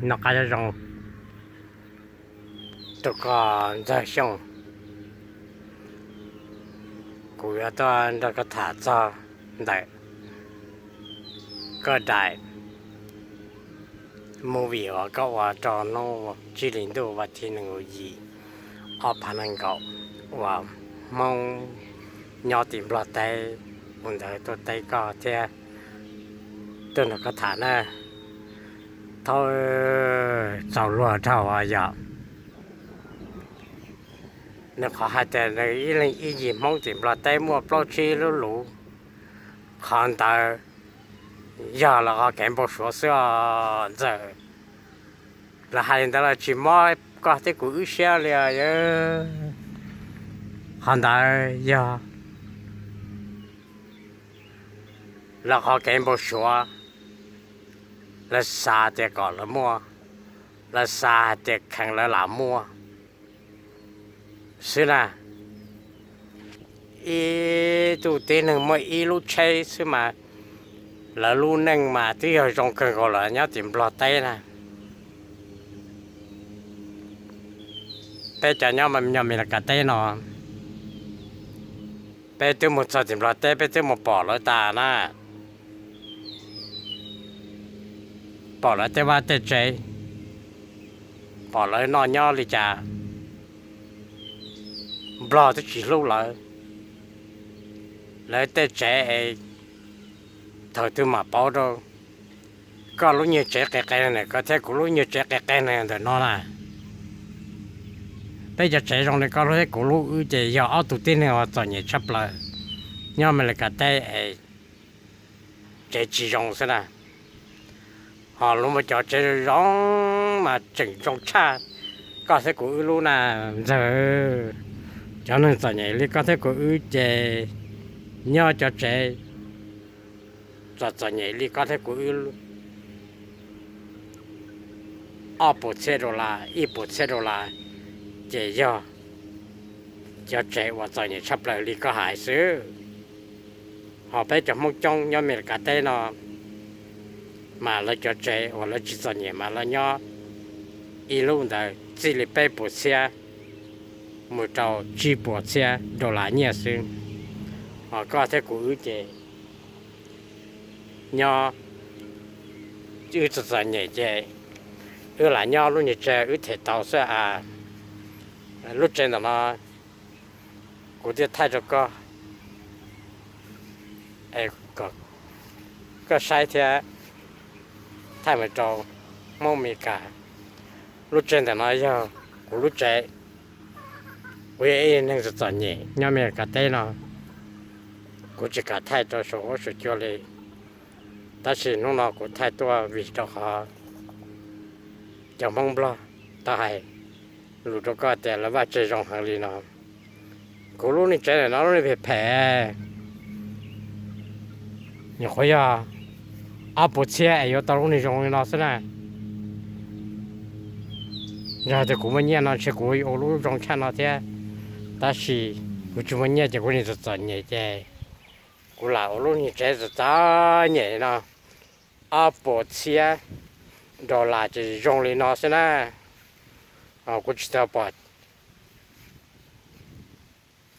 Noj qab nyob zoo rau koj Ntxawg Xyooj. Kuv yuav tuaj nrog koj tham txog ntawm koj daim movie uas koj ua rau hnub tsib hlis ntuj vas thib nees nkaum yim ob phav nees nkaum uas Hmoob nyob tim Nplog teb, kuv ntawd tuaj teb koj thiab tuaj nrog koj tham na. Thaum txaus luag dhau yom. Nws qhov hais tias nws ib leeg ib yim Hmoob tim Nplog teb muaj plaub tsib lub luv, qhov ntawd yog lawv qhov kev npau suav xwb os Ntxawg. Lawv hais li ntawd los tsis mob koj thiab kuv wb siab li os. Qhov ntawd yog lawv qhov kev npau suav, lawv xav tias kom lawv muaj, lawv xav hais tias kheev lawv lam muaj xwb na. Ib tug tib neeg muaj ib lub tsheb xwb mas lawv lub neej mas twb yog zoo kawg nkaus lawm nyob tim Nplog teb na. Peb cov nyob nyob Mes Lis Kas teb no, peb twb mus txog tim Nplog teb peb twb mus pom lawv tas na, pom lawv tej vaj tej tsev, pom lawv noj nyob li cas. Nplog twb tsis hlub lawv, lawv tej tsev es thaum twg mam pauv rau. Koj lub nyuag tsev qis qis na, koj thiab kuv lub nyuag tsev qis qis na ntawm no na. Peb cov tsev zoo li koj lub thiab kuv lub wb ces yog ob tug tib neeg uas txom nyem tshaj plaws nyob Mes Lis Kas teb es tsev tsis zoo xwb na. Ho lawv muaj cov tsev zoo mas tseem zoo tshaj koj thiab kuv wb lub na Ntxawg. Cov neeg txom nyem li koj thiab kuv wb ces nyob cov tsev txom txom nyem li koj thiab kuv wb ob puas txhiab dollar, ib puas txhiab dollar ces yog cov tsev uas txom nyem tshaj plaws li koj hais xwb. Ho peb cov Hmoob coob nyob Mes Lis Kas teb no mas lawv cov tsev uas lawv tsis txom nyem mas lawv nyob ib lub ntawd txij li peb puas txhiab mus rau tsib puas txhiab dollar nyiaj xwb. Ho koj thiab kuv wb ces nyob wb txom txom nyem ces wb lam nyob lub nyuag tsev wb them tau xwb a. Lub tsev ntawm no kuv thiaj thaij rau koj, koj saib thiab thaij mus rau Hmoob Mes Lis Kas. Lub tsev ntawm no yog kuv lub tsev. Kuv yog ib neeg txom txom nyem nyob Mes Lis Kas teb no, kuv tsis kam thaij rau saum huab saum cua li. Tab sis hnub no kuv thaij tuaj vim rau qhov cov Hmoob Nplog tau hais lus rau koj tias lawv vaj tsev zoo heev li no. Kuv lub niag tsev ntawm no lub niag phem phem, nyuam qhuav yog ob puas txhiab es yuav tau lub niag zoo li no xwb na. Yog tias kuv muaj nyiaj no ntshe kuv ua lub zoo tshaj no thiab, tab sis kuv tsis muaj nyiaj ces kuv niag txom txom nyem ces kuv lam ua lub niag tsev txom txom nyem li no. Ob puas txhiab dollar ces zoo li no xwb na. Kuv tsis tau pom,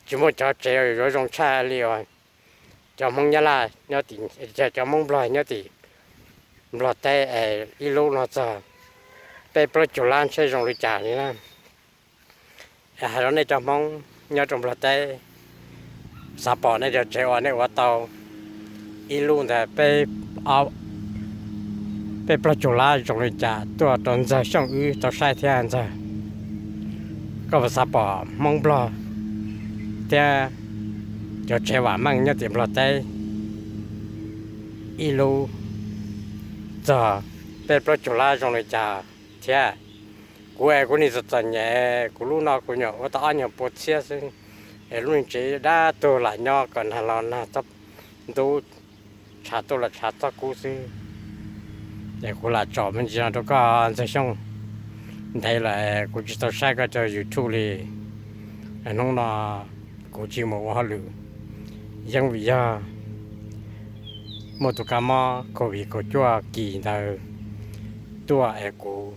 tsis muaj cov tsev yuav zoo tshaj li uas cov Hmoob Nyab Laj nyob tim, cov Hmoob Nplog nyob tim Nplog teb es ib lub no txog peb plaub caug lab ntshe zoo li cas li na. Hais rau nej cov Hmoob nyob rau Nplog teb, xav pom nej cov tsev uas nej ua tau ib lub ntawd peb plaub caug lab zoo li cas tuaj rau Ntxawg Xyooj wb tau saib thiab Ntxawg. Koj puas xav pom Hmoob Nplog thiab cov tsev vam meej nyob tim Nplog teb ib lub txog peb plaub caug lab zoo li cas thiab? Kuv es kuv niag txom txom nyem, kuv lub no kuv nyuam ua tau ob nyuag puas txhiab xwb, es lub niag tsev dab tuag lam nyob kom nag los nag txob ntub, tshav tuaj los tshav txob kub xwb. Es kuv lam tsom me ntsis no rau koj Ntxawg Xyooj, ntev lawm kuv tsis tau saib koj cov YouTube li. Hnub no kuv tsis mus ua hauj lwm, yeej vim yog muaj tus kab mob covid kaum cuaj kis ntawd, tuaj es kuv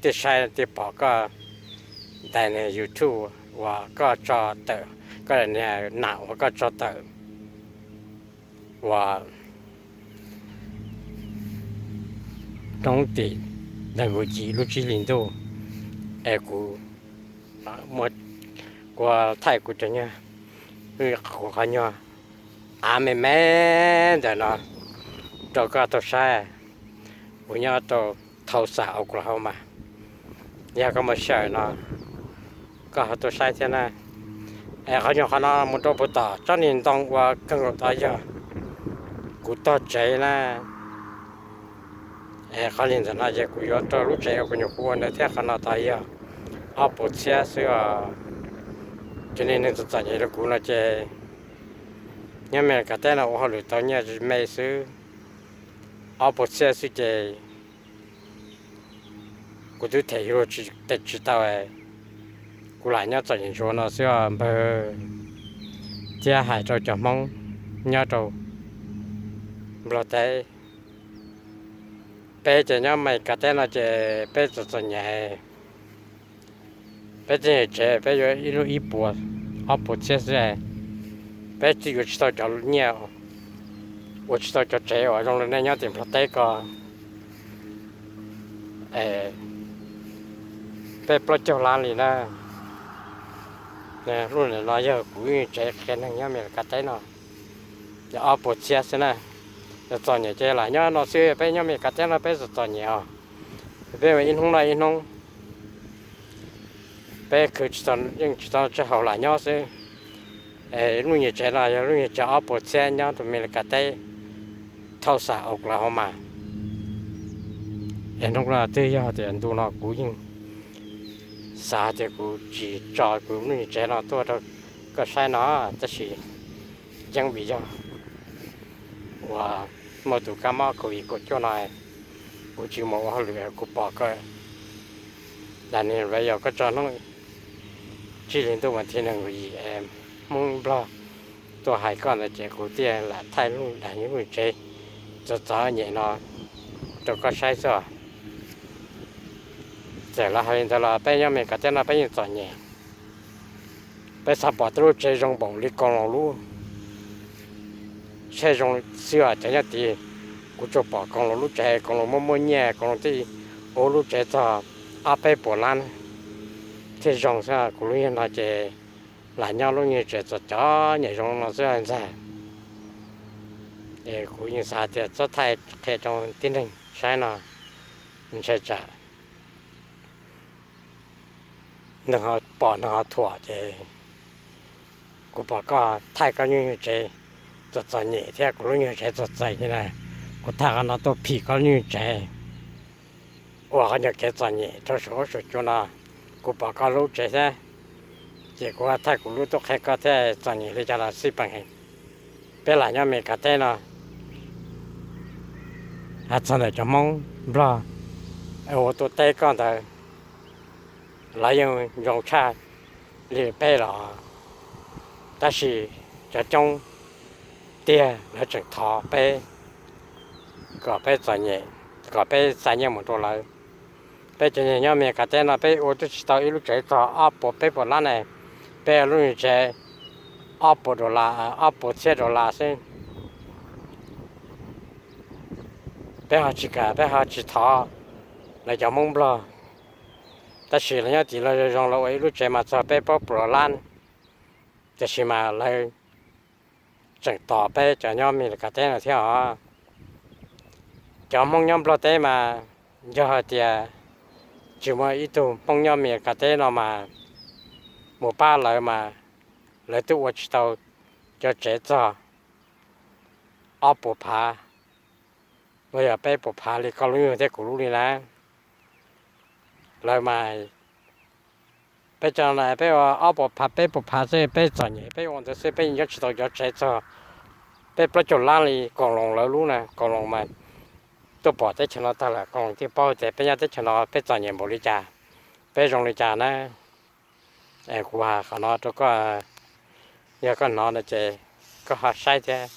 thiaj saib thiaj pom koj daim niag YouTube uas koj tso tawm, koj daim niag nam uas koj tso tawm uas hnub tim nees nkaum yim lub tsib hlis ntuj, es kuv muab, kuv thaij kuv cov nyuag, kuv qhov nyuag av me me ntawm no rau koj tau saib. Kuv nyob rau Tulsa, Oklahoma. Yog koj mus xyaw no koj ho tuaj saib thiab na. Es qhov nyuag qhov no mus rau puag tom tsob niag ntoo ua kawg nkaus tod yog kuv tog tsev na. Es qhov li ntawm no ces kuv yuav rau lub tsev uas kuv nyuam qhuav ua ntawd thiab, qhov no tod yog ob puas txhiab xwb os. Cov niag neeg txom txom nyem rau kuv no ces nyob Amelikas teb no ua hauj lwm tau nyiaj me xwb, ob puas txhiab xwb ces kuv twb them yuav luag tsis tau. Kuv lam nyob txom nyem ntsuav no xwb os npawg. Thiab hais rau cov Hmoob nyob rau Nplog teb, peb ces nyob Amelikas teb no ces peb txom txom nyem, peb txom nyem tsev peb yuav ib lub ib puas ob puas txhiab xwb, peb twb yuav tsis tau cov nyiaj, ua tsis tau cov tsev uas zoo li nej nyob tim Nplog teb ko. Peb plaub caug lab li na. Lub no yog kuv tsev qhia neeg nyob Amelikas teb no, ob puas txhiab xwb na. Txom nyem ces lam nyob no xwb, peb nyob Amelikas teb no peb txom txom nyem os. Peb ua ib hnub noj ib hnub, peb khwv tsis tau, yeej tsis tau tsij haus lam nyob xwb. Lub nyuag tsev no yog lub nyuag tsev ob puas txhiab nyob rau Amelikas teb, Tulsa, Oklahoma. Es hnub no twb yog tias ntu no kuv yeej xav tias kuv tsis tso kuv lub nyuag tsev no tuaj rau koj saib no, tab sis yeej vim yog uas muaj tus kab mob COVID kaum cuaj no, kuv tsis mus ua hauj lwm, kuv pom koj, lam niag yog koj tso hnub tsib hlis ntuj vas thib nees nkaum yim Hmoob Nplog tuaj hais koj ntawd ces kuv thiaj lam thaij lub dag lub tsev txom txom nyem no rau koj saib xwb. Txawm lawv hais li ntawd los peb nyob Amelikas teb no peb yeej txom nyem. Peb xav pom tej lub tsev zoo npaum li koos loos lub tsev zoo xwb os cov nyob tid. Kuv tsuas pom koos loos lub tsev, koos loos muaj muaj nyiaj, koos loos thiaj ua lub tsev txog ob peb puas lab thiaj zoo xwb. Kuv lub nyuag no ces lam nyob lub nyuag tsev txom txom nyem zoo no xwb ntag. Es kuv yeej xav tias txhob thaij qhia rau tib neeg saib no, ntshai tsam neeg ho pom neeg ho thuam ces kuv pom koj thaij koj lub nyuag tsev txom txom nyem thiab kuv lub nyuag tsev txom txom nyem na, kuv thaij qhov no tuaj phim koj lub nyuag tsev ua qhov nyuag kev txom nyem rau saum huab saum cua no. Kuv pom koj lub tsev thiab, ces kuv thaij kuv lub tuaj qhia koj thiab txom nyem li cas los xij peem. Peb lam nyob Amelikas teb no, hais txog ntawm cov Hmoob Nplog ua tuaj teb koj ntawd, lawv yeej zoo tshaj li peb los, tab sis cov coob tiag lawv tseem thov peb kom peb txom nyem, kom peb xa nyiaj mus rau lawv. Peb cov nyob Amelikas teb no peb ua twb tsis tau ib lub tsev txog ob puas peb puas lab ne, peb lub nyuag tsev ob puas dollar, ob puas txhiab dollar xwb. Peb ho tsis kam, peb ho tsis thov lawv cov Hmoob Nplog, tab sis lawv nyob tim lawv zoo zoo lawv ua ib lub tsev mas txog peb plaub puas lab, tiam sis mas lawv tseem tos peb cov nyob Amelikas teb no thiab os. Cov Hmoob nyob Nplog teb mas yog hais tias tsis muaj ib tug Hmoob nyob Amelikas teb no mas mus pab lawv mas lawv twb ua tsis tau cov tsev txog ob puas phav los yog peb puas phav li koj lub nyuag thiab kuv lub li na. Lawv mas peb cov no peb ua ob puas phav peb puas phav xwb peb txom nyem peb ua ntawd xwb peb nyob tsis tau cov tsev txog peb plaub caug lab li koos loos lawv lub na. Koos loos mas tuaj pom teb chaws no tag lawm koos loos thiaj paub tias peb nyob teb chaws no peb txom nyem npaum li cas, peb zoo li cas na. Es kuv hais qhov no rau koj, yog koj hnov no ces koj ho saib thiab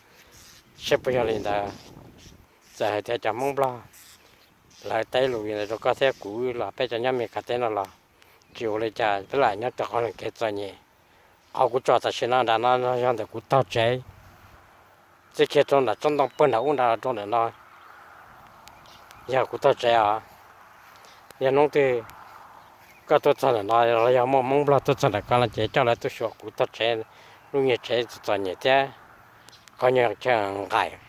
saib puas yog li ntawd. Txawm hais tias cov Hmoob Nplog lawv teb lus li ntawd rau koj thiab kuv los peb cov nyob Meskas teb no los tsis ua li cas, peb lam nyob rau qhov kev txom nyem. Qhov kuv tso tam sim no nram no yog ntawm kuv tog tsev, txij kiag rau nram tsob ntoo puag nram ub nram los rau ntawm no yog kuv tog tsev os. Yog hnub twg koj tuaj txog ntawm no los yog muaj Hmoob Nplog tuaj txog nram ko no ces coj lawv tuaj xyuas kuv tog tsev, lub niag tsev txom nyem thiab qhov nyuag chaw nqaim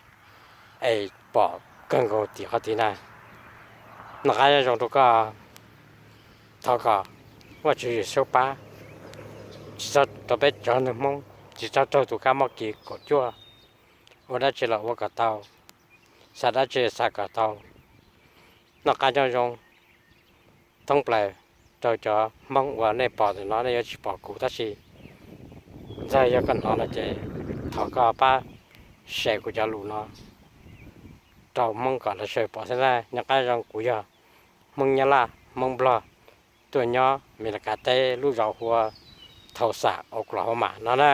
es pom kawg nkaus tim qhov tid na. Noj qab nyob zoo rau koj, thov kom Vajtswv Yexus pab, tsis txhob rau peb cov neeg Hmoob tsis txhob raug tus kab mob kis kaum cuaj, ua dab tsi los ua kom tau, xav dab tsi xav kom tau. Noj qab nyob zoo thoob plaws rau cov Hmoob uas nej pom ntawm no, nej yuav tsis pom kuv tab sis ntxawg yog koj hnov no ces thov koj pab share kuv cov lus no rau Hmoob kom lawv sawv pom thiab na. Nyob qab zoo, kuv yog Hmoob Nyab Laj Hmoob Nplog tuaj nyob Meskas teb lub zos hu ua Tulsa, Oklahoma no na.